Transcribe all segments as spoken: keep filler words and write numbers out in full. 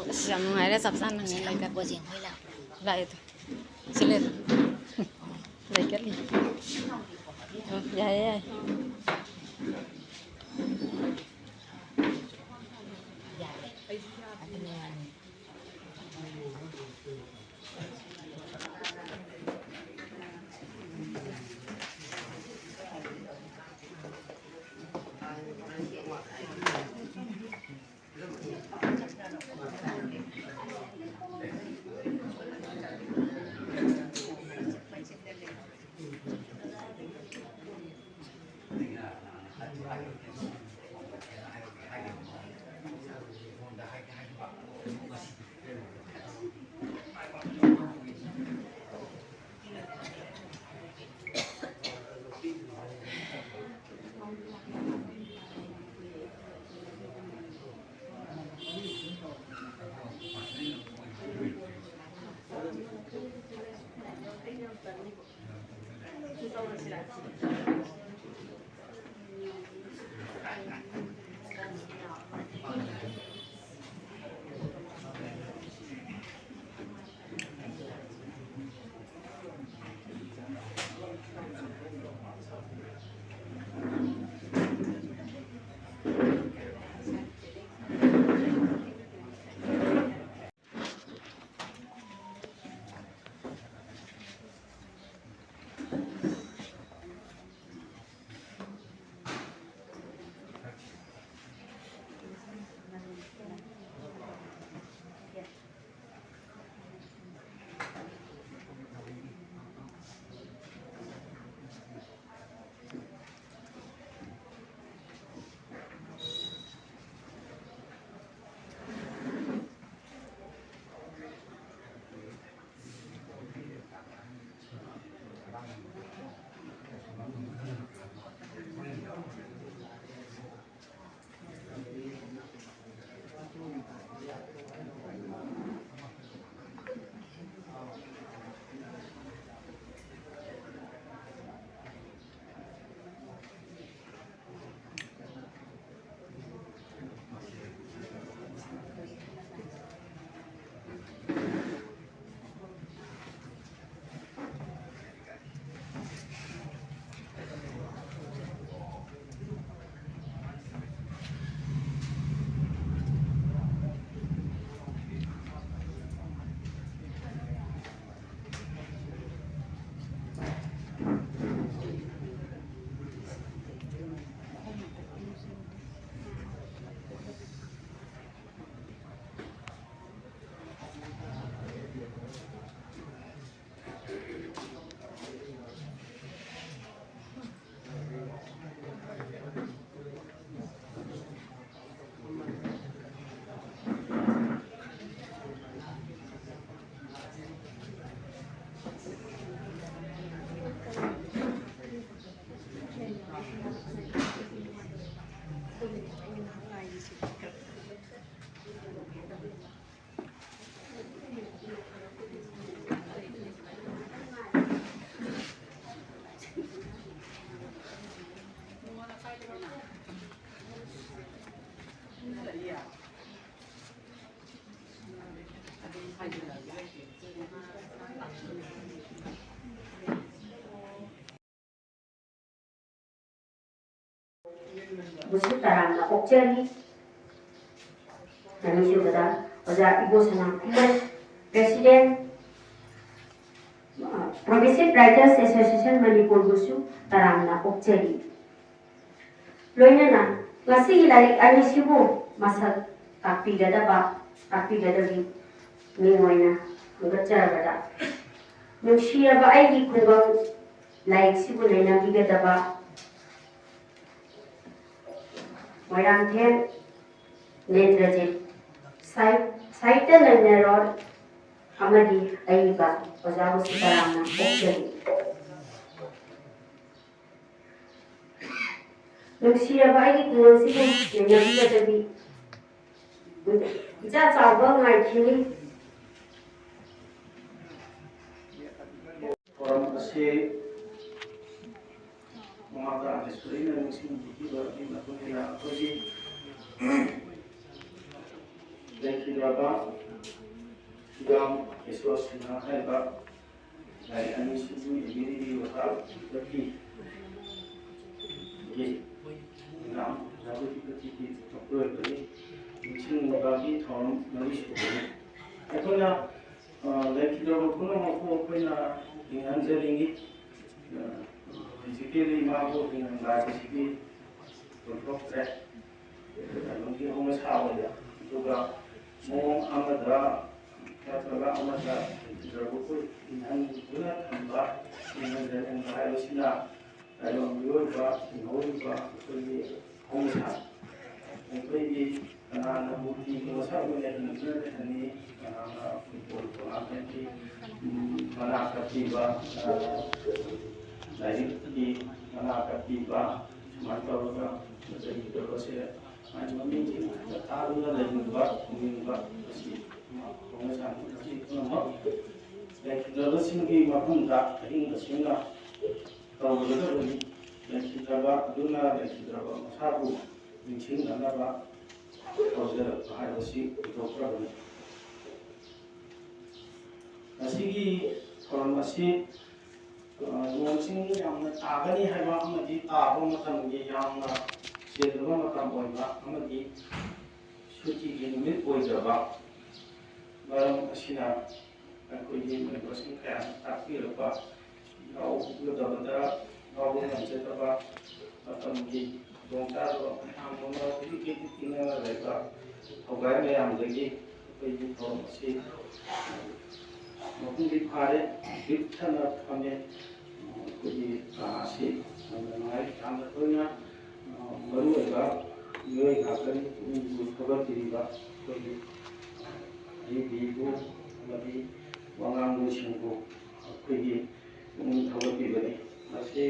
ꯑꯁ, ꯌꯥꯝ ꯅꯨꯡꯉꯥꯏꯔꯦ, ꯆꯞ ꯆꯥꯅ ꯅꯪꯒꯤ ꯂꯩꯀꯠ-, ꯀꯣꯖꯦꯡ ꯍꯣꯏ ꯂꯥꯛꯄ꯭ꯔꯣ? ꯂꯥꯛꯑꯦ ꯇꯨ꯫ ꯁꯤ ꯂꯩ꯫ ꯂꯩꯀꯠꯂꯤ꯫ ꯑꯣ, ꯌꯥꯏꯌꯦ, ꯌꯥꯏꯌꯦ꯫ ꯕꯨꯁꯨ ꯇꯔꯥꯝꯅ ꯑꯣꯛꯆꯔꯤ꯫ ꯑꯅꯤꯁꯨꯕꯗ ꯑꯣꯖꯥ ꯏꯕꯣꯁꯅꯥ ꯈꯨꯃꯟ, President, Progressive Writers Association ꯃꯅꯤꯄꯨꯔꯕꯨꯁꯨ ꯇꯔꯥꯝꯅ ꯑꯣꯛꯆꯔꯤ꯫ ꯂꯣꯏꯅꯅ ꯉꯁꯤꯒꯤ ꯂꯥꯏꯔꯤꯛ ꯑꯅꯤꯁꯤꯕꯨ ꯃꯁꯛ ꯇꯥꯛꯄꯤꯒꯗꯕ, ꯇꯥꯛꯄꯤꯒꯗꯕꯤ ꯃꯤꯡ ꯑꯣꯏꯅ ꯈꯟꯒꯠꯆꯔꯕꯗ, ꯅꯨꯡꯁꯤꯔꯕ ꯑꯩꯒꯤ ꯈꯨꯡꯒꯪ ꯂꯥꯏꯔꯤꯛꯁꯤꯕꯨ ꯅꯩꯅꯕꯤꯒꯗꯕ ꯃꯣꯏꯔꯥꯡꯊꯦꯝ ꯅꯦꯇ꯭ꯔꯖꯤꯠ, ꯁꯥꯍꯤ-, ꯁꯥꯍꯤꯇ꯭ꯌ ꯅꯟꯌꯔꯣꯜ ꯑꯃꯗꯤ ꯑꯏꯕ ꯑꯣꯖꯥꯕꯨꯁꯨ ꯇꯔꯥꯝꯅ ꯑꯣꯛꯆꯔꯤ꯫ ꯅꯨꯡꯁꯤꯔꯕ ꯑꯩꯒꯤ ꯈꯨꯡꯒꯪꯁꯤꯕꯨ ꯅꯩꯅꯕꯤꯒꯗꯕꯤ ꯏꯆꯥ ꯆꯥꯎꯕ ꯉꯥꯏꯈꯤꯅꯤ꯫ ꯊꯧꯔꯝ ꯑꯁꯤ ꯃꯃꯥ ꯄ꯭ꯔꯥꯟꯇ ꯁꯣꯏꯗꯅ ꯅꯤꯡꯁꯤꯡꯕꯤꯈꯤꯕ ꯑꯗꯨꯒꯤ ꯃꯇꯨꯡ ꯏꯟꯅ ꯑꯩꯈꯣꯏꯒꯤ ꯂꯩꯈꯤꯗ꯭ꯔꯕ ꯍꯤꯖꯝ ꯀꯦꯁꯣꯔ ꯁꯤꯡꯍ ꯍꯥꯏꯕ ꯂꯥꯏꯔꯤꯛ ꯑꯅꯤꯁꯤꯕꯨ ꯏꯕꯤꯔꯤꯕꯤ ꯑꯣꯖꯥ ꯄꯤꯄꯇꯤꯒꯤ ꯏꯅꯥꯎ ꯑꯣꯖꯥ ꯄꯤꯄꯇꯤꯒꯤ ꯃꯄꯨꯔꯣꯏꯕꯒꯤ ꯅꯤꯡꯁꯤꯡꯅꯕꯒꯤ ꯊꯧꯔꯝ ꯃꯔꯤ ꯁꯨꯕꯅꯤ꯫ ꯑꯩꯈꯣꯏꯅ, ꯑ, ꯂꯩꯈꯤꯗ꯭ꯔꯕ ꯄꯨꯝꯅꯃꯛꯄꯨ ꯑꯩꯈꯣꯏꯅ ꯍꯤꯡꯍꯟꯖꯅꯤꯡꯏ꯫ ꯑ, physically ꯃꯥꯕꯨ ꯍꯤꯡꯍꯟꯕ ꯍꯥꯏꯕꯁꯤꯗꯤ ꯑꯣꯏꯊꯣꯛꯇ꯭ꯔꯦ꯫ ꯀꯩꯅꯣꯒꯤ ꯍꯧꯅꯁꯥ ꯑꯣꯏꯅ꯫ ꯑꯗꯨꯒ ꯃꯑꯣꯡ ꯑꯃꯗ ꯅꯠꯇ꯭ꯔꯒ ꯑꯃꯗ ꯂꯩꯈꯤꯗ꯭ꯔꯕ ꯑꯩꯈꯣꯏ ꯍꯤꯡꯍꯟꯗꯨꯅ ꯊꯝꯕ, ꯍꯤꯡꯍꯟꯖꯅꯤꯡꯕ ꯍꯥꯏꯕꯁꯤꯅ ꯇꯥꯏꯕꯪ ꯃꯤꯑꯣꯏꯕ ꯍꯤꯡꯍꯧꯔꯤꯕ ꯑꯩꯈꯣꯏꯒꯤ ꯍꯧꯅꯁꯥꯅꯤ꯫ ꯑꯩꯈꯣꯏꯒꯤ ꯀꯅꯥꯅ ꯃꯨꯔꯇꯤꯒꯤ ꯃꯁꯛ ꯑꯣꯏꯅ ꯍꯤꯡꯗꯨꯅ ꯂꯩꯍꯟꯅꯤ, ꯀꯅꯥꯅ ꯐꯨꯠꯕꯣꯜ ꯇꯣꯔꯅꯥꯃꯦꯟꯒꯤ, ꯎꯝ, ꯃꯅꯥ ꯀꯠꯄꯤꯕ, ꯀꯅꯥꯅ ꯂꯥꯏꯔꯤꯛꯀꯤ ꯃꯅꯥ ꯀꯠꯄꯤꯕ, ꯁꯨꯃꯥꯏꯅ ꯇꯧꯔꯒ ꯂꯩꯒꯗꯕꯁꯦ ꯃꯥꯒꯤ ꯃꯃꯤꯡꯁꯦ ꯉꯥꯛꯇ ꯇꯥꯗꯨꯅ ꯂꯩꯅꯤꯡꯕ, ꯈꯨꯝꯅꯤꯡꯕ ꯑꯁꯤ ꯍꯧꯅꯁꯥꯅꯤ꯫ ꯃꯁꯤ ꯄꯨꯝꯅꯃꯛ ꯂꯩꯈꯤꯗ꯭ꯔꯕꯁꯤꯡꯒꯤ ꯃꯐꯝꯗ ꯑꯍꯤꯡ ꯑꯁꯤꯅ ꯇꯧꯒꯗꯕꯅꯤ꯫ ꯂꯩꯈꯤꯗ꯭ꯔꯕ ꯑꯗꯨꯅ ꯂꯩꯈꯤꯗ꯭ꯔꯕ ꯃꯁꯥꯕꯨ ꯅꯤꯡꯁꯤꯡꯅꯅꯕ ꯇꯧꯖꯔꯛꯄ ꯍꯥꯏꯕꯁꯤ ꯑꯣꯏꯊꯣꯛꯈ꯭ꯔꯕꯅꯤ꯫ ꯉꯁꯤꯒꯤ ꯊꯧꯔꯝ ꯑꯁꯤ, ꯑ, ꯅꯣꯡ ꯆꯤꯡ ꯌꯥꯝꯅ ꯇꯥꯒꯅꯤ ꯍꯥꯏꯕ ꯑꯃꯗꯤ ꯇꯥꯕ ꯃꯇꯝꯒꯤ ꯌꯥꯝꯅ ꯆꯤꯜꯂꯕ ꯃꯇꯝ ꯑꯣꯏꯕ ꯑꯃꯗꯤ ꯁꯨꯇꯤꯒꯤ ꯅꯨꯃꯤꯠ ꯑꯣꯏꯗꯕ ꯃꯔꯝ ꯑꯁꯤꯅ, ꯑꯩꯈꯣꯏꯒꯤ ꯃꯦꯝꯕꯔꯁꯤꯡ ꯀꯌꯥꯅ ꯇꯥꯛꯄꯤꯔꯛꯄ ꯌꯥꯎꯒꯗꯕꯗ ꯌꯥꯎꯕ ꯉꯝꯖꯗꯕ ꯃꯇꯝꯒꯤ ꯈꯨꯗꯣꯡꯆꯥꯗꯕ ꯃꯌꯥꯝ ꯑꯃ ꯍꯧꯖꯤꯛ ꯍꯧꯖꯤꯛ ꯊꯦꯡꯅꯔꯒ ꯂꯩꯕ ꯊꯧꯒꯥꯏ ꯃꯌꯥꯝꯗꯒꯤ ꯑꯩꯈꯣꯏꯒꯤ ꯊꯧꯔꯝ ꯑꯁꯤ ꯃꯄꯨꯡꯗꯤ ꯐꯥꯔꯦ, ꯄꯤꯛ ꯊꯟꯅ ꯐꯝꯃꯦ꯫ ꯑꯩꯈꯣꯏꯒꯤ ꯀꯥ ꯑꯁꯤ ꯌꯥꯝꯅ ꯅꯨꯡꯉꯥꯏ꯫ ꯌꯥꯝꯅ ꯇꯣꯏꯅ, ꯑ, ꯃꯔꯨꯑꯣꯏꯕ ꯃꯤꯑꯣꯏ ꯉꯥꯛꯇꯅꯤ ꯄꯨꯛꯅꯤꯡꯕꯨ ꯊꯧꯒꯠꯄꯤꯔꯤꯕ ꯑꯩꯈꯣꯏꯒꯤ ꯑꯔꯤꯕꯤꯕꯨ ꯑꯃꯗꯤ ꯋꯥꯉꯥꯡꯂꯣꯏꯁꯤꯡꯕꯨ ꯑꯩꯈꯣꯏꯒꯤ ꯄꯨꯛꯅꯤꯡ ꯊꯧꯒꯠꯄꯤꯕꯅꯤ꯫ ꯃꯁꯤ,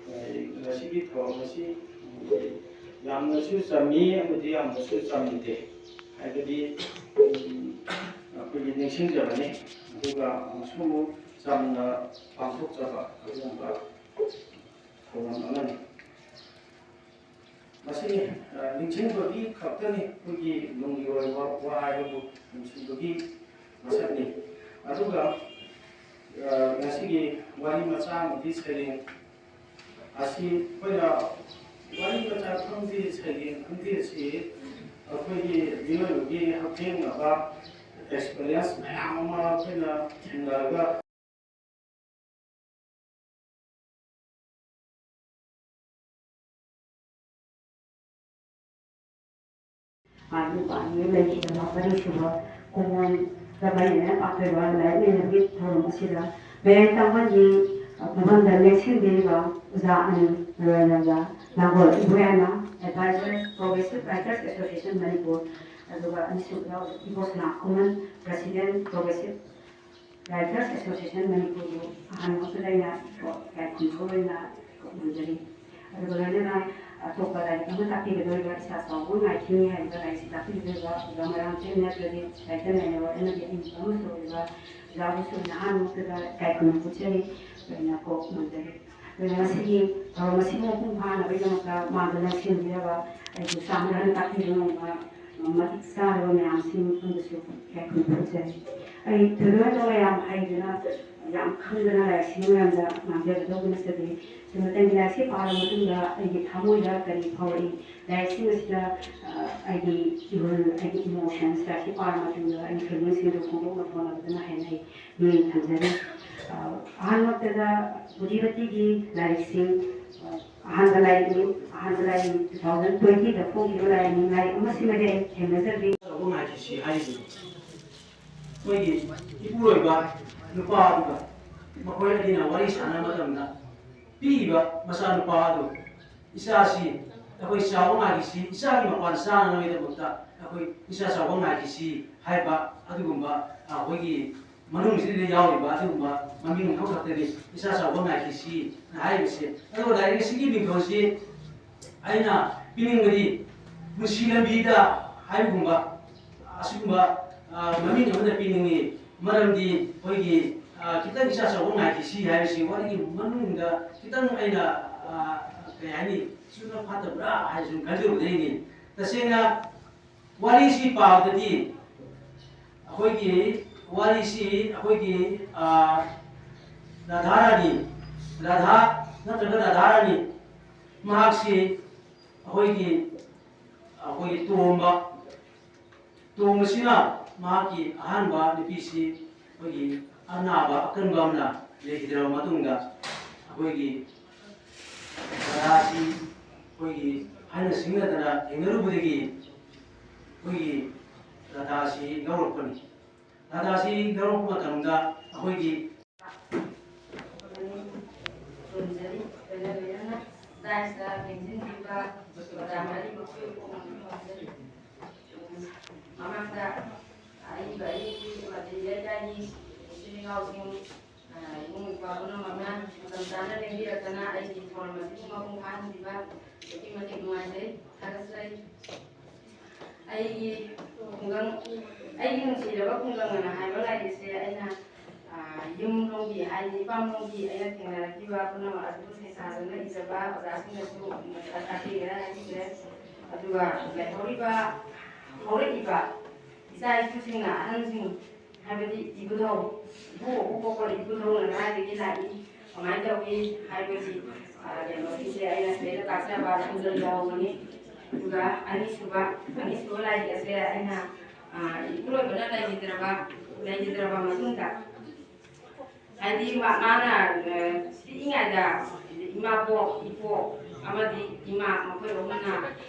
ꯑ, ꯉꯁꯤꯒꯤ ꯊꯧꯔꯝ ꯑꯁꯤ, ꯑ, ꯌꯥꯝꯅꯁꯨ ꯆꯝꯃꯤ ꯑꯃꯗꯤ ꯌꯥꯝꯅꯁꯨ ꯆꯝꯗꯦ ꯍꯥꯏꯕꯗꯤ, ꯎꯝ, ꯑꯩꯈꯣꯏꯒꯤ ꯅꯤꯡꯁꯤꯡꯖꯕꯅꯤ꯫ ꯑꯗꯨꯒ ꯑꯃꯨꯛꯁꯨ ꯑꯃꯨꯛ ꯆꯝꯅ ꯄꯥꯡꯊꯣꯛꯆꯕ ꯑꯗꯨꯒꯨꯝꯕ ꯊꯧꯔꯝ ꯑꯃꯅꯤ꯫ ꯃꯁꯤ, ꯑ, ꯅꯤꯡꯁꯤꯡꯕꯒꯤ ꯈꯛꯇꯅꯤ, ꯑꯩꯈꯣꯏꯒꯤ ꯅꯨꯡꯒꯤ ꯑꯣꯏꯕ ꯋꯥ ꯍꯥꯏꯕꯕꯨ ꯅꯨꯡꯁꯤꯕꯒꯤ ꯃꯁꯛꯅꯤ꯫ ꯑꯗꯨꯒ, ꯑ, ꯉꯁꯤꯒꯤ ꯋꯥꯔꯤ ꯃꯆꯥ ꯑꯃꯗꯤ ꯁꯩꯔꯦꯡ ꯑꯁꯤ ꯑꯩꯈꯣꯏꯅ ꯋꯥꯔꯤ ꯃꯆꯥ ꯈꯪꯗꯦ, ꯁꯩꯔꯦꯡ ꯈꯪꯗꯦ ꯑꯁꯤ ꯑꯩꯈꯣꯏꯒꯤ ꯃꯤꯑꯣꯏꯕꯒꯤ ꯍꯛꯊꯦꯡꯅꯕ ꯑꯦꯛꯁꯄꯤꯔꯤꯌꯦꯟꯁ ꯃꯌꯥꯝ ꯑꯃ ꯑꯩꯈꯣꯏꯅ ꯊꯦꯡꯅꯔꯒ ꯃꯥꯒꯤ ꯅꯨꯄꯥꯒꯤ ꯂꯩꯈꯤꯗꯕ ꯃꯔꯤꯁꯨꯕ ꯈꯣꯡꯂꯣꯟꯗ ꯃꯔꯤꯅ ꯄꯥꯛꯊꯣꯏꯕ ꯂꯥꯏꯔꯤꯛ ꯅꯩꯅꯕꯒꯤ ꯊꯧꯔꯝ ꯑꯁꯤꯗ ꯃꯌꯥꯏ ꯇꯥꯡꯕꯟꯒꯤ ꯃꯐꯝꯗ ꯂꯦꯡꯁꯤꯟꯕꯤꯔꯤꯕ ꯑꯣꯖꯥ ꯑꯅꯤ, ꯂꯣꯏꯅꯅ ꯂꯥꯡꯒꯣꯜ ꯏꯕꯣꯌꯥꯏꯃ, Advisor, Progressive Writers Association Manipur, ꯑꯗꯨꯒ ꯑꯅꯤꯁꯨꯕꯗ ꯏꯕꯣꯁꯅꯥ ꯈꯨꯃꯟ, President, Progressive Writers Association ꯃꯅꯤꯄꯨꯔꯕꯨ ꯑꯍꯥꯟꯕꯃꯛꯇꯗ ꯑꯩꯅ ꯀꯣ ꯏꯀꯥꯏ ꯈꯨꯝꯅꯕ ꯑꯣꯏꯅ ꯀꯣ ꯅꯝꯖꯔꯤ꯫ ꯑꯗꯨꯒ ꯂꯣꯏꯅꯅ ꯑꯇꯣꯞꯄ ꯂꯥꯏꯔꯤꯛ ꯑꯃ ꯇꯥꯛꯄꯤꯒꯗꯧꯔꯤꯕ ꯏꯁꯥ ꯆꯥꯎꯕ ꯉꯥꯏꯈꯤꯅꯤ ꯍꯥꯏꯔꯤꯕ ꯂꯥꯏꯔꯤꯛꯁꯤ ꯇꯥꯛꯄꯤꯒꯗꯧꯔꯤꯕ ꯑꯣꯖꯥ ꯃꯔꯥꯡꯊꯦꯝ ꯅꯠꯇ꯭ꯔꯗꯤ ꯂꯥꯏꯔꯤꯛ ꯇꯝꯃꯤꯕ ꯑꯃꯁꯨ ꯑꯣꯏꯔꯤꯕ ꯑꯣꯖꯥꯕꯨꯁꯨ ꯑꯩꯅ ꯑꯍꯥꯟꯕꯃꯛꯇꯗ ꯏꯀꯥꯏ ꯈꯨꯝꯅꯕ ꯎꯠꯆꯔꯤ, ꯂꯣꯏꯅ ꯀꯣꯛ ꯅꯝꯖꯔꯤ꯫ ꯑꯗꯨꯅ ꯉꯁꯤꯒꯤ ꯊꯧꯔꯝ ꯑꯁꯤꯕꯨ ꯃꯄꯨꯡ ꯐꯥꯅꯕꯒꯤꯗꯃꯛꯇ ꯃꯥꯡꯗ ꯂꯦꯡꯁꯤꯟꯕꯤꯔꯕ ꯑꯩꯕꯨ ꯆꯥꯡ ꯅꯥꯏꯅ ꯇꯥꯛꯄꯤꯕ ꯉꯝꯕ ꯃꯇꯤꯛ ꯆꯥꯔꯕ ꯃꯌꯥꯝꯁꯤꯒꯤ ꯃꯐꯝꯗꯁꯨ ꯏꯀꯥꯏ ꯈꯨꯝꯅꯕ ꯐꯥꯎꯖꯔꯤ꯫ ꯑꯩ ꯊꯣꯏꯗꯣꯛ ꯍꯦꯟꯗꯣꯛꯅ ꯌꯥꯝ ꯍꯩꯗꯅ, ꯌꯥꯝ ꯈꯪꯗꯅ ꯂꯥꯏꯔꯤꯛꯁꯤꯒꯤ ꯃꯔꯝꯗ ꯉꯥꯡꯖꯒꯗꯧꯕ ꯅꯠꯆꯗꯦ꯫ ꯆꯨꯝꯅꯇꯪꯒꯤ ꯂꯥꯏꯔꯤꯛꯁꯤ ꯄꯥꯔꯕ ꯃꯇꯨꯡꯗ ꯑꯩꯒꯤ ꯊꯃꯣꯏꯗ ꯀꯔꯤ ꯐꯥꯎꯔꯛꯏ? ꯂꯥꯏꯔꯤꯛꯁꯤꯡ ꯑꯁꯤꯗ, ꯑ, ꯑꯩꯒꯤ ꯏꯍꯨꯜ, ꯑꯩꯒꯤ emotions, ꯂꯥꯏꯔꯤꯛꯁꯤ ꯄꯥꯔꯕ ꯃꯇꯨꯡꯗ ꯑꯩꯒꯤ feelings ꯁꯤꯡꯗꯨ ꯐꯣꯡꯗꯣꯛꯅ ꯐꯣꯡꯅꯕꯗꯨꯅ ꯍꯦꯟꯅ ꯑꯩ ꯃꯤꯠꯌꯦꯡ ꯊꯝꯖꯔꯤ꯫ ꯑ, ꯑꯍꯥꯟꯕꯃꯛꯇꯗ ꯄꯨꯗꯤꯄꯇꯤꯒꯤ ꯂꯥꯏꯔꯤꯛꯁꯤꯡ, ꯑ, ꯑꯍꯥꯟꯕ ꯂꯥꯏꯔꯤꯛꯅꯤ꯫ ꯑꯍꯥꯟꯕ ꯂꯥꯏꯔꯤꯛ two thousand twenty ꯗ ꯐꯣꯡꯈꯤꯕ ꯂꯥꯏꯔꯤꯛꯅꯤ꯫ ꯂꯥꯏꯔꯤꯛ ꯑꯃꯁꯤꯃꯗꯤ ꯑꯩ ꯊꯦꯡꯅꯖꯗ꯭ꯔꯤ꯫ ꯇꯧꯕ ꯉꯥꯏꯈꯤꯁꯤ ꯍꯥꯏꯔꯤꯕꯅꯤ꯫ ꯑꯩꯈꯣꯏꯒꯤ ꯏꯄꯨꯔꯣꯏꯕ ꯅꯨꯄꯥ ꯑꯗꯨꯒ ꯃꯈꯣꯏ ꯑꯅꯤꯅ ꯋꯥꯔꯤ ꯁꯥꯟꯅꯕ ꯃꯇꯝꯗ ꯄꯤꯛꯏꯕ ꯃꯆꯥꯅꯨꯄꯥ ꯑꯗꯨ, "ꯏꯆꯥꯁꯤ ꯑꯩꯈꯣꯏ ꯆꯥꯎꯕ ꯉꯥꯏꯈꯤꯁꯤ, ꯏꯆꯥꯒꯤ ꯃꯄꯥꯟ ꯆꯥꯅꯅꯕꯒꯤꯗꯃꯛꯇ ꯑꯩꯈꯣꯏ ꯏꯆꯥ ꯆꯥꯎꯕ ꯉꯥꯏꯈꯤꯁꯤ" ꯍꯥꯏꯕ ꯑꯗꯨꯒꯨꯝꯕ ꯑꯩꯈꯣꯏꯒꯤ ꯃꯅꯨꯡꯁꯤꯗ ꯌꯥꯎꯔꯤꯕ ꯑꯗꯨꯒꯨꯝꯕ ꯃꯃꯤꯡ ꯑꯃꯈꯛꯇꯅꯤ, "ꯏꯆꯥ ꯆꯥꯎꯕ ꯉꯥꯏꯈꯤꯁꯤ" ꯍꯥꯏꯔꯤꯕꯁꯦ꯫ ꯑꯗꯨꯒ ꯂꯥꯏꯔꯤꯛ ꯑꯁꯤꯒꯤ ꯃꯤꯡꯊꯣꯜꯁꯤ ꯑꯩꯅ ꯄꯤꯅꯤꯡꯕꯗꯤ "ꯄꯨꯟꯁꯤ ꯂꯝꯕꯤꯗ" ꯍꯥꯏꯕꯒꯨꯝꯕ ꯑꯁꯤꯒꯨꯝꯕ, ꯑ, ꯃꯃꯤꯡ ꯑꯃꯗ ꯄꯤꯅꯤꯡꯉꯤ꯫ ꯃꯔꯝꯗꯤ ꯑꯩꯈꯣꯏꯒꯤ, ꯑ, ꯈꯤꯇꯪ ꯏꯆꯥ ꯆꯥꯎꯕ ꯉꯥꯏꯈꯤꯁꯤ ꯍꯥꯏꯕꯁꯤ ꯋꯥꯔꯤꯒꯤ ꯃꯅꯨꯡꯗ ꯈꯤꯇꯪ ꯑꯩꯅ, ꯑ, ꯀꯩ ꯍꯥꯏꯅꯤ, ꯆꯨꯝꯅ ꯐꯠꯇꯕ꯭ꯔꯥ ꯍꯥꯏꯅ ꯁꯨꯝ ꯈꯟꯖꯔꯨꯕꯗꯒꯤꯅꯤ꯫ ꯇꯁꯦꯡꯅ ꯋꯥꯔꯤꯁꯤ ꯄꯥꯕꯗꯗꯤ ꯑꯩꯈꯣꯏꯒꯤ ꯋꯥꯔꯤꯁꯤ ꯑꯩꯈꯣꯏꯒꯤ, ꯑ, ꯔꯥꯙꯥ ꯔꯥꯅꯤ, ꯔꯥꯙꯥ ꯅꯠꯇ꯭ꯔꯒ ꯔꯥꯙꯥ ꯔꯥꯅꯤ, ꯃꯍꯥꯛꯁꯤ ꯑꯩꯈꯣꯏꯒꯤ, ꯑꯩꯈꯣꯏꯒꯤ ꯇꯣꯝꯕ, ꯇꯣꯝꯕꯁꯤꯅ ꯃꯍꯥꯛꯀꯤ ꯑꯍꯥꯟꯕ ꯅꯨꯄꯤꯁꯤ ꯑꯩꯈꯣꯏꯒꯤ ꯑꯅꯥꯕ ꯑꯀꯟꯕ ꯑꯃꯅ ꯂꯩꯈꯤꯗ꯭ꯔꯕ ꯃꯇꯨꯡꯗ ꯑꯩꯈꯣꯏꯒꯤ ꯔꯥꯙꯥꯁꯤ ꯑꯩꯈꯣꯏꯒꯤ ꯍꯥꯏꯅ ꯁꯤꯡꯅꯗꯅ ꯊꯦꯡꯅꯔꯨꯕꯗꯒꯤ ꯑꯩꯈꯣꯏꯒꯤ ꯔꯥꯙꯥꯁꯤ ꯂꯧꯔꯛꯄꯅꯤ꯫ ꯔꯥꯙꯥꯁꯤ ꯂꯧꯔꯛꯄ ꯃꯇꯝꯗ ꯑꯩꯈꯣꯏꯒꯤ ꯈꯨꯔꯨꯝꯖꯔꯤ꯫ ꯂꯣꯏꯅ ꯂꯣꯏꯅꯅ ꯗꯥꯏꯁꯇ ꯂꯦꯡꯁꯤꯟꯕꯤꯕ ꯑꯣꯖꯥ ꯃꯔꯤꯃꯛꯁꯨ ꯈꯨꯔꯨꯝꯖꯔꯤ꯫ ꯃꯃꯥꯡꯗ ꯑꯏꯕ ꯑꯏꯕꯤ ꯑꯃꯗꯤ ꯂꯩꯀꯥꯏꯒꯤ ꯏꯆꯤꯜ ꯏꯅꯥꯎꯁꯤꯡ, ꯏꯕꯨꯡ ꯏꯄ꯭ꯋꯥ ꯄꯨꯝꯅꯃꯛꯅ ꯃꯇꯝ ꯆꯥꯅ ꯂꯦꯡꯕꯤꯔꯛꯇꯅ ꯑꯩꯒꯤ ꯊꯧꯔꯝ ꯑꯁꯤꯕꯨ ꯃꯄꯨꯡ ꯐꯥꯍꯟꯕꯤꯕ ꯑꯗꯨꯛꯀꯤ ꯃꯇꯤꯛ ꯅꯨꯡꯉꯥꯏꯖꯩ, ꯊꯥꯒꯠꯆꯔꯤ꯫ ꯑꯩꯒꯤ ꯈꯨꯡꯒꯪ, ꯑꯩꯒꯤ ꯅꯨꯡꯁꯤꯔꯕ ꯈꯨꯡꯒꯪ ꯑꯅ ꯍꯥꯏꯕ ꯂꯥꯏꯔꯤꯛꯁꯦ ꯑꯩꯅ, ꯑ, ꯌꯨꯝꯂꯣꯝꯒꯤ, ꯍꯥꯏꯗꯤ ꯏꯄꯥꯝꯂꯣꯝꯒꯤ ꯑꯩꯅ ꯊꯦꯡꯅꯔꯛꯈꯤꯕ ꯄꯨꯝꯅꯃꯛ ꯑꯗꯨꯕꯨ ꯁꯩꯊꯥꯗꯨꯅ ꯏꯖꯕ ꯑꯣꯖꯥꯁꯤꯡꯅꯁꯨ ꯑꯇꯦꯟꯕꯗ ꯍꯥꯏꯕꯤꯈ꯭ꯔꯦ꯫ ꯑꯗꯨꯒ ꯂꯩꯍꯧꯔꯤꯕ ꯍꯧꯔꯛꯏꯕ ꯏꯆꯥ ꯏꯁꯨꯁꯤꯡꯅ, ꯑꯍꯟꯁꯤꯡ, ꯍꯥꯏꯕꯗꯤ ꯏꯕꯨꯙꯧ, ꯏꯄꯨ ꯄꯣꯛꯄ ꯏꯕꯨꯙꯧꯅ ꯀꯗꯥꯏꯗꯒꯤ ꯂꯥꯛꯏ, ꯀꯃꯥꯏꯅ ꯇꯧꯏ ꯍꯥꯏꯕꯁꯤ, ꯑ, ꯀꯩꯅꯣꯁꯤꯡꯁꯦ ꯑꯩꯅ ꯁꯤꯗꯩꯗ ꯇꯥꯛꯆꯕ ꯊꯝꯖꯤꯟꯖꯍꯧꯕꯅꯤ꯫ ꯑꯗꯨꯒ ꯑꯅꯤꯁꯨꯕ, ꯑꯅꯤꯁꯨꯕ ꯂꯥꯏꯔꯤꯛ ꯑꯁꯦ ꯑꯩꯅ, ꯑ, ꯏꯄꯨꯔꯣꯏꯕꯅ ꯂꯩꯈꯤꯗ꯭ꯔꯕ, ꯂꯩꯈꯤꯗ꯭ꯔꯕ ꯃꯇꯨꯡꯗ, ꯍꯥꯏꯗꯤ ꯃꯥ-, ꯃꯥꯅ, ꯑ, ꯄꯤꯛꯏꯉꯩꯗ ꯏꯃꯥꯕꯣꯛ, ꯏꯄꯣꯛ ꯑꯃꯗꯤ ꯏꯃꯥ ꯃꯈꯣꯏ ꯑꯍꯨꯝꯅ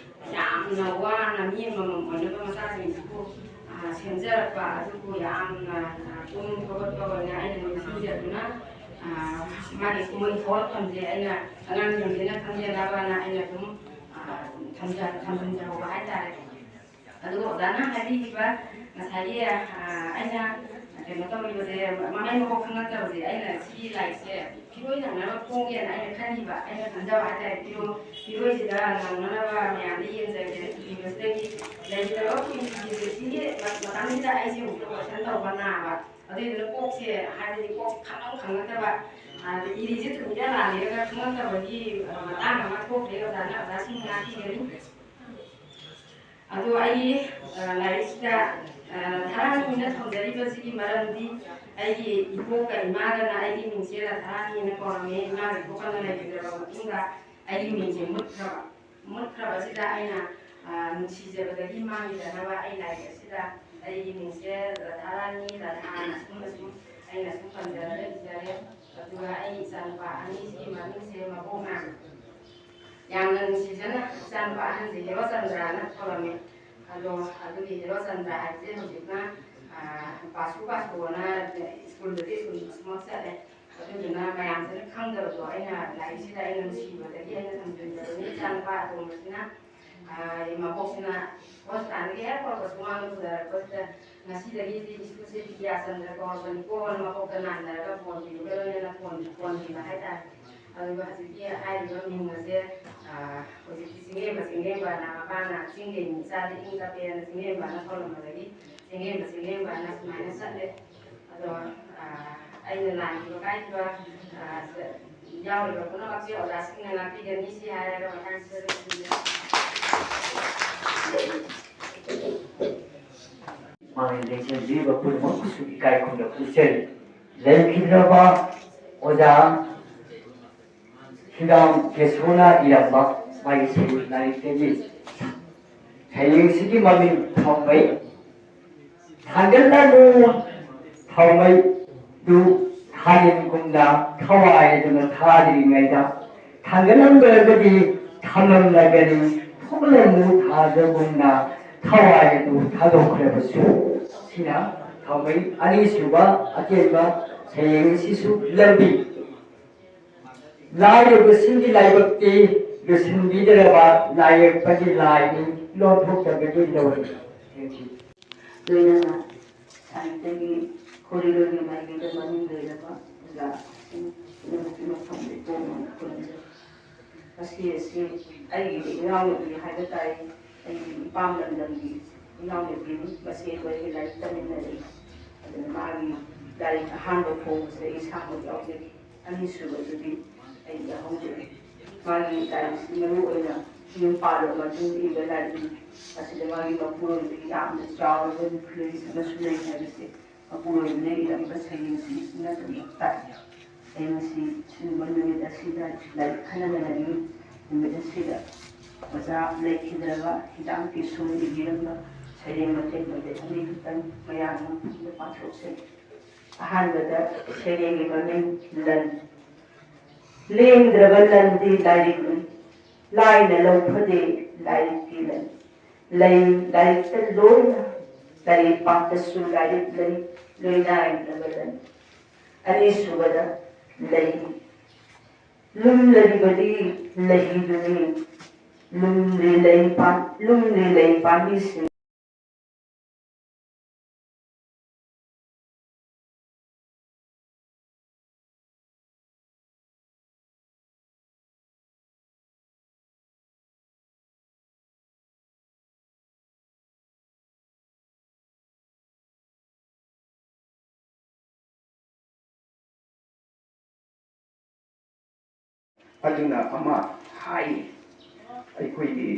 ꯌꯥꯝꯅ ꯋꯥꯅ ꯃꯤ ꯑꯃꯃꯝ ꯑꯣꯏꯅꯕ ꯃꯆꯥꯁꯤꯡꯁꯤꯕꯨ, ꯑ, ꯁꯦꯝꯖꯔꯛꯄ ꯑꯗꯨꯕꯨ ꯌꯥꯝꯅ, ꯑ, ꯄꯨꯛꯅꯤꯡ ꯊꯧꯒꯠꯄ ꯑꯣꯏꯅ ꯑꯩꯅ ꯅꯤꯡꯁꯤꯡꯖꯗꯨꯅ, ꯑ, ꯃꯥꯒꯤ ꯀꯨꯝꯍꯩ ꯍꯧꯔꯛꯐꯝꯁꯦ ꯑꯩꯅ ꯑꯉꯥꯡꯁꯤꯡꯁꯤꯅ ꯈꯪꯖꯅꯕꯅ ꯑꯩꯅ ꯑꯗꯨꯝ, ꯑ, ꯊꯝꯖ-, ꯊꯝꯖꯤꯟꯖꯍꯧꯕ ꯍꯥꯏꯇꯥꯔꯦ꯫ ꯑꯗꯨꯒ ꯑꯣꯖꯥꯅ ꯍꯥꯏꯕꯤꯈꯤꯕ ꯉꯁꯥꯏꯒꯤ, ꯑ, ꯑꯩꯅ ꯀꯩꯅꯣ ꯇꯧꯔꯤꯕꯁꯦ, ꯃꯃꯩ ꯃꯀꯣꯛ ꯈꯪꯉꯛꯇꯕꯁꯦ, ꯑꯩꯅ ꯁꯤꯒꯤ ꯂꯥꯏꯔꯤꯛꯁꯦ ꯐꯤꯔꯣꯏ ꯅꯪꯅꯕ ꯐꯣꯡꯒꯦꯅ ꯑꯩꯅ ꯈꯟꯈꯤꯕ, ꯑꯩꯅ ꯈꯟꯖꯕ ꯍꯥꯏꯇꯥꯔꯦ꯫ ꯐꯤꯔꯣꯏ, ꯐꯤꯔꯣꯏꯁꯤꯗ ꯅꯪꯅꯅꯕ ꯃꯌꯥꯝꯗ ꯌꯦꯡꯖꯒꯦꯅ ꯏꯕꯁꯤꯗꯒꯤ ꯂꯩꯈꯤꯗꯕ ꯀꯨꯏꯗ꯭ꯔꯤꯕꯁꯤꯒꯤ ꯃꯇꯝꯁꯤꯗ ꯑꯩꯁꯦ ꯑꯃꯨꯛ ꯑꯣꯄꯔꯦꯁꯟ ꯇꯧꯕ ꯅꯥꯕ꯫ ꯑꯗꯨꯏꯗꯨꯅ ꯀꯣꯛꯁꯦ, ꯍꯥꯏꯕꯗꯤ ꯀꯣꯛꯁꯦ ꯈꯪꯉꯝ ꯈꯪꯉꯛꯇꯕ, ꯑꯗ ꯏꯔꯤꯁꯦ ꯆꯨꯝꯃꯤꯔ ꯂꯥꯜꯂꯤꯔꯒ ꯈꯪꯉꯛꯇꯕꯒꯤ, ꯑ, ꯃꯇꯥꯡ ꯑꯃ ꯊꯣꯛꯈ꯭ꯔꯦ꯫ ꯑꯣꯖꯥꯅ, ꯑꯣꯖꯥꯁꯤꯡ ꯉꯥꯛꯄꯤꯒꯅꯤ꯫ ꯑꯗꯣ ꯑꯩ, ꯑ, ꯂꯥꯏꯔꯤꯛꯁꯤꯗ, ꯑ, ꯙꯔꯥꯅꯤꯅ ꯊꯝꯖꯔꯤꯕꯁꯤꯒꯤ ꯃꯔꯝꯗꯤ ꯑꯩꯒꯤ ꯏꯕꯣꯛꯀ ꯏꯃꯥꯒꯅ ꯑꯩꯒꯤ ꯃꯤꯡꯁꯦ ꯔꯥꯙꯥꯔꯥꯅꯤꯅ ꯀꯧꯔꯝꯃꯦ꯫ ꯏꯃꯥꯒ ꯏꯕꯣꯛꯀꯅ ꯂꯩꯈꯤꯗ꯭ꯔꯕ ꯃꯇꯨꯡꯗ ꯑꯩꯒꯤ ꯃꯤꯡꯁꯦ ꯃꯨꯠꯈ꯭ꯔꯕ꯫ ꯃꯨꯠꯈ꯭ꯔꯕꯁꯤꯗ ꯑꯩꯅ, ꯑ, ꯅꯨꯡꯁꯤꯖꯕꯗꯒꯤ ꯃꯥꯡꯈꯤꯗꯅꯕ ꯑꯩ ꯂꯥꯏꯔꯤꯛ ꯑꯁꯤꯗ ꯑꯩꯒꯤ ꯃꯤꯡꯁꯦ ꯔꯥꯙꯥꯔꯥꯅꯤ, ꯔꯥꯙꯥꯅ ꯁꯨꯝꯅ ꯁꯨꯝ ꯑꯩꯅ ꯁꯨꯝ ꯄꯟꯖꯔꯒ ꯏꯖꯔꯦ꯫ ꯑꯗꯨꯒ ꯑꯩ ꯏꯆꯥꯅꯨꯄꯥ ꯑꯅꯤꯁꯤꯒꯤ ꯃꯃꯤꯡꯁꯦ ꯃꯕꯣꯛꯅ ꯌꯥꯝꯅ ꯅꯨꯡꯁꯤꯖꯅ ꯏꯆꯥꯅꯨꯄꯥ ꯑꯍꯟꯁꯦ ꯍꯦꯔꯣꯆꯟꯗ꯭ꯔꯅ ꯊꯣꯜꯂꯝꯃꯦ꯫ ꯑꯗꯣ ꯑꯗꯨꯒꯤ ꯍꯦꯔꯣꯆꯟꯗ꯭ꯔ ꯍꯥꯏꯕꯁꯦ ꯍꯧꯖꯤꯛꯅ, ꯑ, ꯄꯥꯁꯨ ꯄꯥꯁꯨꯅ ꯁ꯭ꯀꯨꯜꯗꯗꯤ ꯁ꯭ꯀꯨꯜ ꯈꯨꯗꯤꯡꯃꯛ ꯆꯠꯂꯦ꯫ ꯑꯗꯨꯗꯨꯅ ꯃꯌꯥꯝꯁꯤꯅ ꯈꯪꯗꯕꯗꯣ ꯑꯩꯅ ꯂꯥꯏꯔꯤꯛꯁꯤꯗ ꯑꯩꯅ ꯅꯨꯡꯁꯤꯕꯗꯒꯤ ꯑꯩꯅ ꯊꯝꯖꯤꯟꯖꯕꯅꯤ꯫ ꯏꯆꯥꯅꯨꯄꯥ ꯑꯇꯣꯝꯕꯁꯤꯅ, ꯑ, ꯃꯕꯣꯛꯁꯤꯅ ꯍꯣꯁꯄꯤꯇꯥꯜꯗꯒꯤ ꯍꯦꯛ ꯄꯨꯔꯛꯄ ꯁꯨꯃꯥꯡꯗ ꯄꯨꯊꯔꯛꯄꯁꯤꯗ, "ꯉꯁꯤꯗꯒꯤꯗꯤ ꯏꯁꯨꯁꯦ ꯕꯤꯗ꯭ꯌꯥꯆꯟꯗ꯭ꯔ ꯀꯧꯔꯕꯅꯤꯀꯣꯅ" ꯃꯀꯣꯛꯇ ꯅꯥꯟꯊꯔꯒ ꯕꯣꯟ ꯄꯤꯕꯒ ꯂꯣꯏꯅꯅ ꯕꯣꯟ, ꯕꯣꯟ ꯄꯤꯕ ꯍꯥꯏꯇꯥꯔꯦ꯫ ꯑꯗꯨꯒ ꯍꯧꯖꯤꯛꯀꯤ ꯍꯥꯏꯔꯤꯕ ꯃꯤꯡ ꯑꯁꯦ, ꯑ, ꯍꯧꯖꯤꯛꯇꯤ ꯆꯤꯡꯂꯦꯝꯕ, ꯆꯤꯡꯂꯦꯝꯕꯅ, ꯃꯄꯥꯅ ꯆꯤꯡꯗꯩ ꯃꯤ ꯏꯆꯥꯗꯤ ꯏꯪ ꯇꯞꯄꯦꯅ ꯆꯤꯡꯂꯦꯝꯕꯅ ꯊꯣꯜꯂꯝꯕꯗꯒꯤ ꯆꯤꯡꯂꯦꯝꯕ, ꯆꯤꯡꯂꯦꯝꯕꯅ ꯁꯨꯃꯥꯏꯅ ꯆꯠꯂꯦ꯫ ꯑꯗꯣ, ꯑ, ꯑꯩꯅ ꯂꯥꯟꯈꯤꯕ ꯀꯥꯏꯈꯤꯕ, ꯑ, ꯌꯥꯎꯔꯤꯕ ꯄꯨꯝꯅꯃꯛꯁꯦ ꯑꯣꯖꯥꯁꯤꯡꯅ ꯉꯥꯛꯄꯤꯒꯅꯤ꯫ ꯁꯤ ꯍꯥꯏꯔꯒ ꯃꯇꯥꯡꯁꯤꯗ ꯂꯣꯏꯁꯤꯟꯖꯔꯦ꯫ ꯌꯦꯡꯕꯤꯔꯤꯕ ꯄꯨꯝꯅꯃꯛꯄꯨꯁꯨ ꯏꯀꯥꯏ ꯈꯨꯝꯅꯕ ꯎꯠꯆꯔꯤ꯫ ꯂꯩꯈꯤꯗ꯭ꯔꯕ ꯑꯣꯖꯥ ꯍꯤꯗꯥꯝ ꯀꯦꯁꯣꯅ ꯏꯔꯝꯕ ꯃꯥꯒꯤ ꯁꯩꯔꯦꯡ ꯂꯥꯏꯔꯤꯛꯇꯒꯤ ꯁꯩꯔꯦꯡꯁꯤꯒꯤ ꯃꯃꯤꯡ ꯊꯥꯎꯃꯩ꯫ ꯊꯥꯡꯒꯠꯂꯅꯨ ꯊꯥꯎꯃꯩꯗꯨ ꯊꯥꯅꯤꯡꯒꯨꯝꯅ ꯊꯋꯥꯏ ꯑꯗꯨꯅ ꯊꯥꯗ꯭ꯔꯤꯉꯩꯗ ꯊꯥꯡꯒꯠꯂꯝꯗ꯭ꯔꯒꯗꯤ ꯊꯝꯂꯝꯂꯒꯅꯤ ꯊꯣꯛꯂꯅꯨ ꯊꯥꯖꯒꯨꯝꯅ ꯊꯋꯥꯏ ꯑꯗꯨ ꯊꯥꯗꯣꯛꯈ꯭ꯔꯕꯁꯨ꯫ ꯁꯤꯅ ꯊꯥꯎꯃꯩ ꯑꯅꯤꯁꯨꯕ ꯑꯇꯦꯟꯕ ꯁꯩꯔꯦꯡ ꯑꯁꯤꯁꯨ ꯂꯧꯏ꯫ ꯂꯥꯏꯔꯕꯁꯤꯡꯒꯤ ꯂꯥꯏꯕꯛꯇꯤ ꯂꯣꯏꯁꯤꯟꯕꯤꯗ꯭ꯔꯕ ꯂꯥꯏꯌꯦꯛꯄꯒꯤ ꯂꯥꯏꯅꯤ ꯂꯣꯟꯊꯣꯛꯇꯕꯒꯤ ꯂꯧꯔꯤ꯫ ꯂꯣꯏꯅꯅ ꯁꯥꯍꯤꯇ꯭ꯌꯒꯤ ꯈꯣꯔꯤꯂꯣꯏꯒꯤ ꯃꯥꯏꯀꯩꯗ ꯃꯃꯤꯡ ꯂꯩꯔꯕ ꯑꯣꯖꯥꯁꯤꯡ ꯄꯨꯝꯅꯃꯛꯀꯤ ꯃꯐꯝꯗ ꯏꯄꯣꯝ ꯑꯣꯏꯅ ꯈꯨꯔꯨꯝꯖꯔꯤ꯫ ꯃꯁꯤ ꯑꯁꯤ ꯑꯩꯒꯤꯗꯤ ꯏꯅꯥꯎꯅꯨꯄꯤ ꯍꯥꯏꯕ ꯇꯥꯏ꯫ ꯑꯩꯒꯤ ꯏꯄꯥꯝ ꯂꯝꯗꯝꯒꯤ ꯏꯅꯥꯎꯅꯨꯄꯤꯅꯤ꯫ ꯃꯁꯤ ꯑꯩꯈꯣꯏꯒꯤ ꯂꯥꯏꯔꯤꯛ ꯇꯝꯃꯤꯟꯅꯔꯛꯏ꯫ ꯑꯗꯨꯅ ꯃꯥꯒꯤ ꯂꯥꯏꯔꯤꯛ ꯑꯍꯥꯟꯕ ꯐꯣꯡꯕꯁꯤꯗ ꯑꯩ ꯏꯁꯥꯃꯛ ꯌꯥꯎꯖꯩ꯫ ꯑꯅꯤꯁꯨꯕꯗꯨꯗꯤ ꯑꯩ ꯌꯥꯎꯍꯧꯗ꯭ꯔꯦ꯫ ꯃꯥꯒꯤ ꯂꯥꯏꯔꯤꯛꯁꯤ ꯃꯔꯨ ꯑꯣꯏꯅ ꯌꯨꯝ ꯄꯥꯜꯂꯕ ꯃꯇꯨꯡꯗ ꯏꯕ ꯂꯥꯏꯔꯤꯛꯅꯤ꯫ ꯃꯁꯤꯗ ꯃꯥꯒꯤ ꯃꯄꯨꯔꯣꯏꯕꯒꯤ ꯌꯥꯝꯅ ꯆꯥꯎꯔꯕ ꯏꯟꯐ꯭ꯂꯨꯌꯦꯟꯁ ꯑꯃꯁꯨ ꯂꯩ ꯍꯥꯏꯕꯁꯦ ꯃꯄꯨꯔꯣꯏꯕꯅ ꯏꯔꯝꯕ ꯁꯩꯔꯦꯡꯁꯤꯡꯁꯤꯅ ꯑꯗꯨꯝ ꯇꯥꯛꯏ꯫ ꯑꯩ ꯉꯁꯤ ꯁꯤꯒꯨꯝꯕ ꯅꯨꯃꯤꯠ ꯑꯁꯤꯗ ꯂꯥꯏꯔꯤꯛ ꯈꯟꯅꯅꯤꯡꯉꯤ꯫ ꯅꯨꯃꯤꯠ ꯑꯁꯤꯗ ꯑꯣꯖꯥ ꯂꯩꯈꯤꯗ꯭ꯔꯕ ꯍꯤꯗꯥꯝ ꯀꯤꯁꯣꯟ ꯏꯕꯤꯔꯝꯕ ꯁꯩꯔꯦꯡ ꯃꯇꯦꯛ ꯃꯇꯦꯛ ꯑꯅꯤꯈꯛꯇꯪ ꯃꯌꯥꯝ ꯃꯐꯝꯗ ꯄꯥꯊꯣꯛꯆꯒꯦ꯫ ꯑꯍꯥꯟꯕꯗ ꯁꯩꯔꯦꯡꯒꯤ ꯃꯃꯤꯡ ꯂꯟ꯫ ꯂꯦꯡꯗ꯭ꯔꯕ ꯂꯟꯗꯤ ꯂꯥꯏꯔꯤꯛꯅꯤ꯫ ꯂꯥꯏꯅ ꯂꯧꯐꯗꯦ ꯂꯥꯏꯔꯤꯛꯀꯤ ꯂꯟ꯫ ꯂꯩ ꯂꯥꯏꯔꯤꯛꯇ ꯂꯣꯏꯅ, ꯂꯥꯏꯔꯤꯛ ꯄꯥꯛꯇꯁꯨ ꯂꯥꯏꯔꯤꯛ ꯂꯩ, ꯂꯣꯏꯅꯥꯏꯅꯕ ꯂꯟ꯫ ꯑꯅꯤꯁꯨꯕꯗ ꯂꯩ꯫ ꯂꯨꯝꯂꯔꯤꯕꯗꯤ ꯂꯩꯗꯨꯅꯤ꯫ ꯂꯨꯝꯂꯤ ꯂꯩ ꯄꯥꯝ-, ꯂꯨꯝꯂꯤ ꯂꯩ ꯄꯥꯝꯕꯤꯁꯤꯡ ꯑꯗꯨꯅ ꯑꯃ ꯍꯥꯏ, ꯑꯩꯈꯣꯏꯒꯤ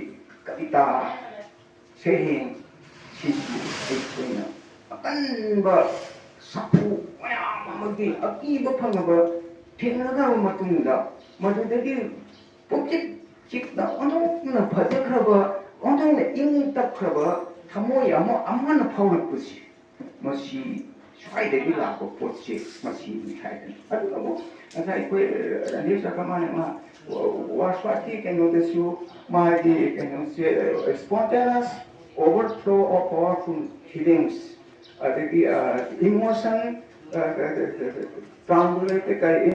ꯀꯕꯤꯇꯥ ꯁꯩꯔꯦꯡ ꯁꯤꯁꯨ ꯑꯩꯈꯣꯏꯅ ꯑꯀꯟꯕ ꯁꯥꯐꯨ ꯃꯌꯥꯝ ꯑꯃꯒꯤ ꯑꯀꯤꯕ ꯐꯪꯉꯕ ꯊꯦꯡꯅꯈ꯭ꯔꯕ ꯃꯇꯨꯡꯗ, ꯃꯗꯨꯗꯒꯤ ꯄꯨꯛꯆꯤꯛ ꯆꯤꯛꯅ ꯑꯣꯟꯊꯣꯛꯅ ꯐꯖꯈ꯭ꯔꯕ, ꯑꯣꯟꯊꯣꯛꯅ ꯏꯪ ꯇꯞꯈ꯭ꯔꯕ ꯊꯃꯣꯏ ꯑꯃ ꯑꯃꯅ ꯐꯥꯎꯔꯛꯄꯁꯤ, ꯃꯁꯤ ꯁ꯭ꯋꯥꯏꯗꯒꯤ ꯂꯥꯛꯄ ꯄꯣꯠꯁꯦ ꯃꯁꯤꯅꯤ ꯍꯥꯏꯗꯅ꯫ ꯑꯗꯨꯒ ꯑꯃꯨꯛ ꯉꯁꯥꯏ ꯑꯩꯈꯣꯏ ꯔꯟꯙꯤꯔ ꯆꯀ꯭ꯔꯃꯥꯅ ꯃꯥ ꯋꯥꯁꯋꯥꯠꯀꯤ ꯀꯩꯅꯣꯗꯁꯨ ꯃꯥꯒꯤ ꯀꯩꯅꯣꯁꯦ, spontaneous overflow of powerful feelings, ꯑꯗꯒꯤ ꯏꯃꯣꯁꯟ ꯇ꯭ꯔꯥꯟꯒꯨꯂꯦꯇꯦꯠ ꯀꯔꯤ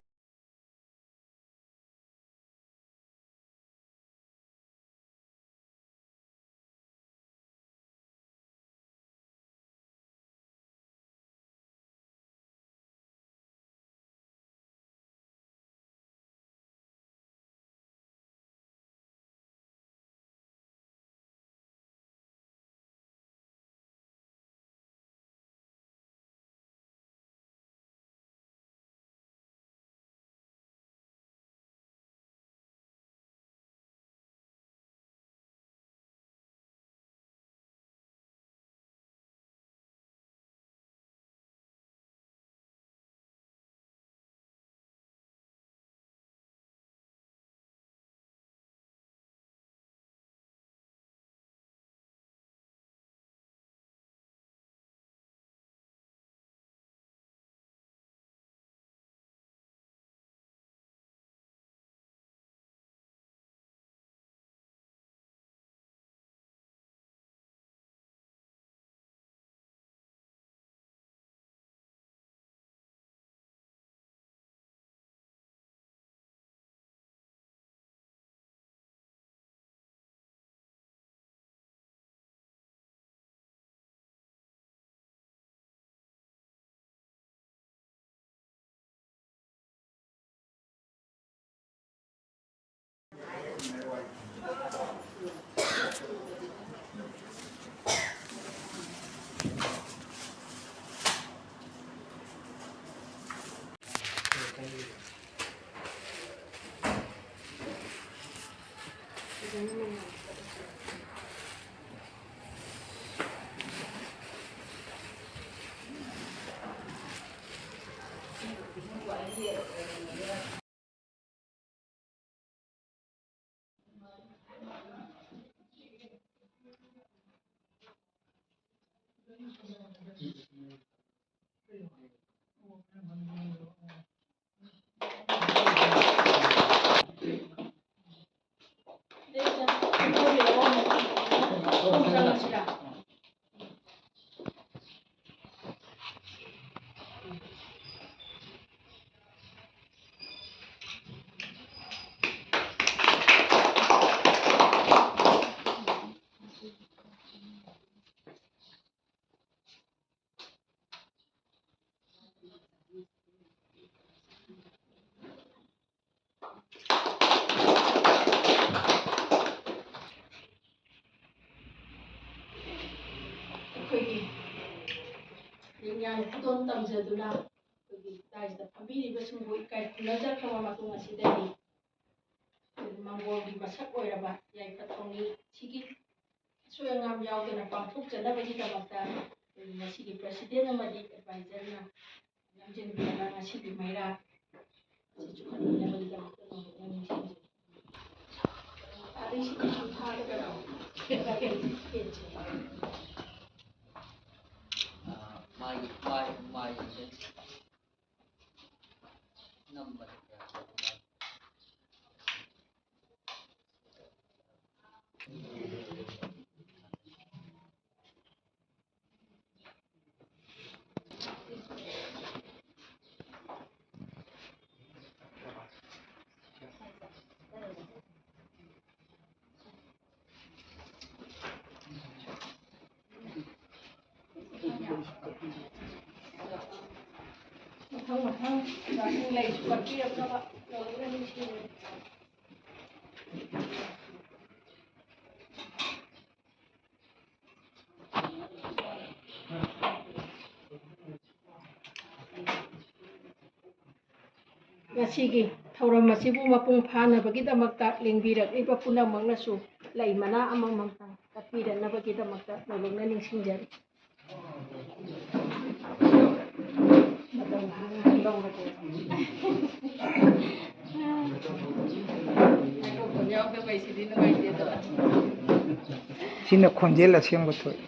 ꯑꯩꯈꯣꯏꯒꯤ ꯂꯦꯡꯌꯥꯟ ꯈꯨꯗꯣꯜ ꯇꯝꯖꯗꯨꯅ ꯑꯩꯈꯣꯏꯒꯤ ꯂꯥꯏꯁꯤꯗ ꯐꯝꯕꯤꯔꯤꯕꯁꯤꯡꯕꯨ ꯏꯀꯥꯏ ꯈꯨꯝꯅꯖꯈ꯭ꯔꯕ ꯃꯇꯨꯡ ꯑꯁꯤꯗꯗꯤ ꯑꯩꯈꯣꯏꯒꯤ ꯃꯪꯒꯣꯜꯒꯤ ꯃꯁꯛ ꯑꯣꯏꯔꯕ ꯌꯥꯏꯐ ꯊꯧꯅꯤ ꯁꯤꯒꯤ ꯑꯁꯣꯏ ꯑꯉꯥꯝ ꯌꯥꯎꯗꯅ ꯄꯥꯡꯊꯣꯛꯆꯅꯕꯒꯤꯗꯃꯛꯇ ꯑꯩꯈꯣꯏꯒꯤ ꯉꯁꯤꯒꯤ president ꯑꯃꯗꯤ advisorꯅ ꯂꯝꯖꯤꯡꯕꯤꯔꯒ ꯉꯁꯤꯒꯤ ꯃꯩꯔꯥ ꯑꯁꯤ ꯆꯨꯞꯍꯟꯕꯤꯅꯕꯒꯤꯗꯃꯛꯇ ꯅꯣꯡꯃ ꯅꯤꯡꯁꯤꯡꯖꯔꯤ꯫ ꯑꯗꯩ ꯁꯤꯗꯁꯨ ꯊꯥꯒꯗꯕ ꯃꯥꯒꯤ ꯃꯥꯏ ꯃꯥꯏ ꯅꯝꯕꯗ ꯃꯊꯪ ꯃꯊꯪ ꯂꯩꯁꯨ ꯀꯠꯄꯤꯔꯛꯅꯕ ꯂꯧꯔꯒ ꯅꯤꯡꯁꯤꯡꯖꯔꯤ꯫ ꯉꯁꯤꯒꯤ ꯊꯧꯔꯝ ꯑꯁꯤꯕꯨ ꯃꯄꯨꯡ ꯐꯥꯅꯕꯒꯤꯗꯃꯛꯇ ꯂꯦꯡꯕꯤꯔꯛꯂꯤꯕ ꯄꯨꯝꯅꯃꯛꯅꯁꯨ ꯂꯩ ꯃꯅꯥ ꯑꯃꯃꯝꯇꯪ ꯀꯠꯄꯤꯔꯛꯅꯕꯒꯤꯗꯃꯛꯇ ꯅꯧꯂꯨꯛꯅ ꯅꯤꯡꯁꯤꯡꯖꯔꯤ꯫ ꯁꯤꯅ ꯈꯣꯟꯖꯦꯜ ꯑꯁꯦꯡꯕ ꯊꯣꯛꯏ꯫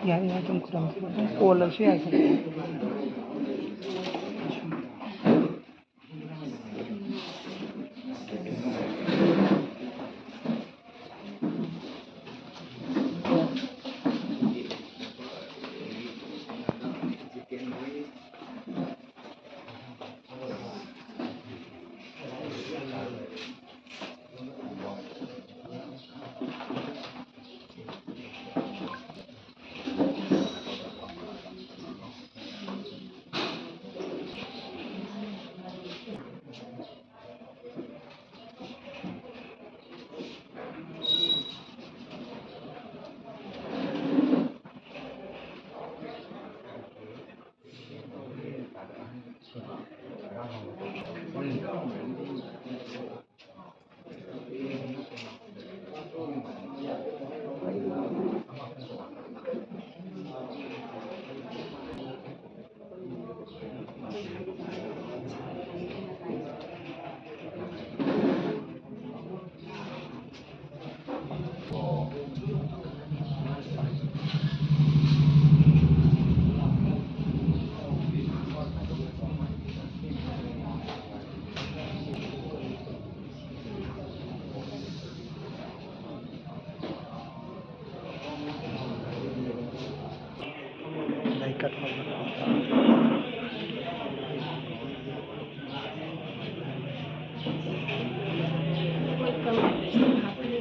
ꯌꯥꯏ, ꯌꯥꯏ, ꯑꯗꯨꯝ ꯈꯨꯔꯨꯝ-, ꯑꯗꯨꯝ ꯀꯣꯜꯂꯁꯨ ꯌꯥꯏ꯫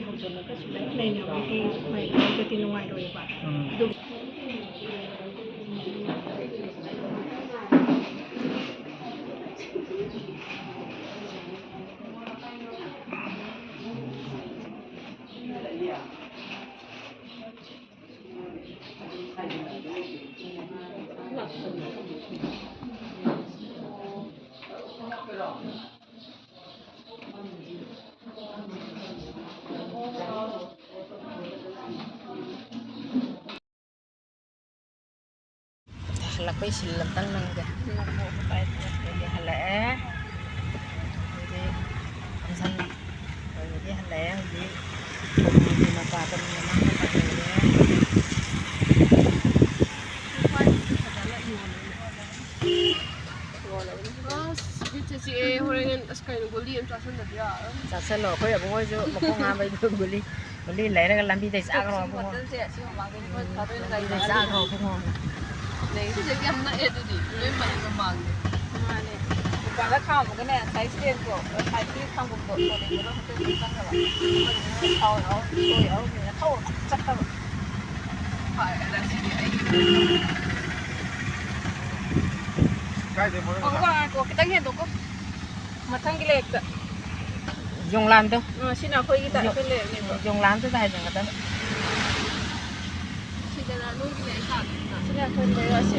ꯍꯧꯖꯤꯜꯂꯒꯁꯨ ꯂꯩ ꯂꯩꯅꯕꯒꯤ ꯃꯩꯗꯤ ꯅꯨꯡꯉꯥꯏꯔꯣꯏꯕ꯫ ꯎꯝ꯫ ꯑꯗꯨ ꯂꯥꯛꯄꯩ ꯁꯤꯜ ꯑꯝꯇꯪ ꯅꯪꯒꯦ꯫ ꯑꯗꯨꯗꯤ ꯍꯜꯂꯛꯑꯦ꯫ ꯑꯗꯨꯗꯤ ꯐꯪꯁꯟ ꯂꯣꯏꯕꯒꯤ ꯍꯜꯂꯛꯑꯦ ꯍꯧꯖꯤꯛ꯫ ꯈꯣꯡꯖꯣꯝꯒꯤ ꯃꯄꯥꯗ ꯃꯤ ꯑꯃ ꯑꯃ ꯂꯩꯔꯦ꯫ ꯑꯁ, ꯕꯤꯠꯁꯦ ꯆꯤꯛꯑꯦ꯫ ꯍꯣꯔꯦꯟ ꯑꯁ ꯀꯩꯅꯣ ꯒꯨꯂꯤ ꯑꯃ ꯆꯥꯁꯤꯟꯗꯗꯤ ꯌꯥꯔꯔꯣꯏ꯫ ꯆꯥꯁꯤꯜꯂꯣ꯫ ꯑꯩꯈꯣꯏ ꯑꯕꯨꯡꯉꯣꯁꯨ ꯃꯈꯣꯡ ꯍꯥꯝꯕꯩꯗꯣ ꯒꯨꯂꯤ, ꯒꯨꯂꯤ ꯂꯩꯔꯒ ꯂꯝꯕꯤꯗꯩ ꯆꯥꯈ꯭ꯔꯣ ꯁꯤ ꯑꯕꯨꯡꯉꯣ꯫ ꯕꯣꯇꯜꯁꯦ ꯑꯁꯤ ꯃꯃꯥꯡꯗꯩ ꯃꯣꯏ ꯊꯥꯗꯣꯏꯅ ꯂꯝꯕꯤꯗꯩ ꯂꯩꯕ ꯆꯥꯈ꯭ꯔꯣ ꯑꯕꯨꯡꯉꯣ꯫ ꯂꯩ꯫ ꯁꯤꯗꯒꯤ ꯌꯥꯝ ꯅꯛꯑꯦ ꯑꯗꯨꯗꯤ꯫ ꯅꯣꯏ ꯃꯅꯤꯡ ꯃꯃꯥꯡꯗ꯫ ꯃꯥꯅꯦ꯫ ꯗꯨꯀꯥꯟꯗ ꯈꯥꯝꯃꯒꯅꯦ, ꯉꯁꯥꯏ stand ꯗꯣ, ꯉꯁꯥꯏꯒꯤ ꯊꯥꯡꯒꯨꯝꯗꯣ, ꯇꯣꯂꯤꯗꯨꯅ ꯍꯣꯇꯦꯜꯗ ꯆꯪꯈ꯭ꯔꯕ꯫ ꯊꯥꯎ ꯌꯥꯎꯔꯝꯃꯤ, ꯁꯣꯏ ꯌꯥꯎꯔꯝꯃꯤ꯫ ꯊꯧ ꯆꯠꯇꯕ꯫ ꯐꯔꯦ, ꯉꯁꯤꯗꯤ ꯑꯩ ꯀꯥꯏꯗꯩ ꯃꯣꯏ ꯉꯥꯏꯈꯣ, ꯉꯥꯏꯈꯣ, ꯈꯤꯇꯪ ꯍꯦꯟꯗꯣꯛꯀꯣ꯫ ꯃꯊꯪꯒꯤ ꯂꯩꯔꯛꯇ꯫ ꯌꯣꯡꯂꯥꯟꯗꯣ꯫ ꯑ, ꯁꯤꯅ ꯑꯩꯈꯣꯏꯒꯤ ꯇꯥꯏ-, ꯌꯣ-, ꯑꯩꯈꯣꯏ ꯂꯩꯔꯛꯅꯦꯕ꯫ ꯌꯣꯡꯂꯥꯟꯗꯨꯗ ꯍꯥꯏꯖꯟꯒꯗꯕ꯫ ꯁꯤꯗꯅ ꯅꯣꯏꯒꯤ ꯂꯩꯔꯛ ꯇꯥꯗꯣꯏꯅꯤꯅ꯫ ꯁꯤꯅ ꯑꯩꯈꯣꯏ ꯂꯩꯔꯛ, ꯑꯁꯤ